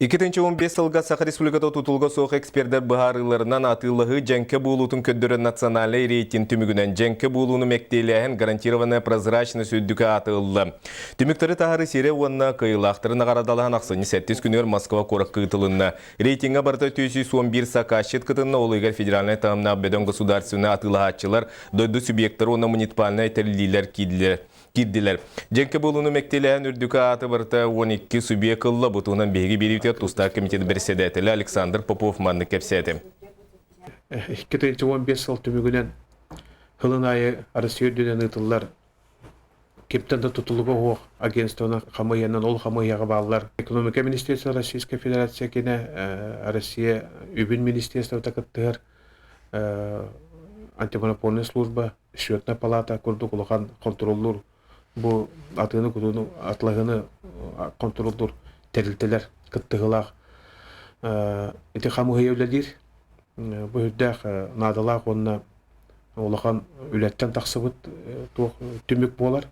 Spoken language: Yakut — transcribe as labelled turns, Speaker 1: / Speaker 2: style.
Speaker 1: 2015 сылга Саха Республиката тутулуга суох экспердэр быһаарыыларынан атыылаһыы дьэҥкэ буолуутун көрдөрөр национальнай рейтинг түмүгүнэн дьэҥкэ буолууну мэктиэлээһин гарантированная прозрачность үрдүкү ааты ылла. Түмүктэри таһары сирэ уонна кыайыылаахтары наҕараадалаһан ахсынньы сэттис күнүгэр Москва куоракка ыытылынна. Рейтиҥҥэ барыта 411 сакаасчыт кытынна, ол иһигэр федеральнай таһымнаах бөдөҥ государственнай атыылаһааччылар, дойду субъектара уонна муниципальнай тэриллиилэр киирдилэр. киирдилэр. Дьэҥкэ буолууну мэктиэлэһэн үрдүкү ааты барыта 12 субъект ылла. Бу туһунан биһиги биэриибитигэр тустаах комитет бэрэссэдээтэлэ Александр Попов маннык кэпсээтэ.
Speaker 2: 2015 сыл түмүгүнэн сылын аайы Россия үрдүнэн ыытыллар кимтэн да тутулуга суох агентствоны хамыйанан ол хамыйаҕа бааллар. Экономика министерство Российской Федерация кини Россия үбүн министерствота кыттыһар антимонопольная служба счетная палата курдук улахан хонтуруоллуур бу атыыны-кутууну атлаһыыны хонтуруоллуур тэрилтэлэр кыттыһыылаах ити хамыыһыйа үлэлиир. Бу үрдээх наадалаах уонна улахан үлэттэн тахсыбыт туох түмүк буолар.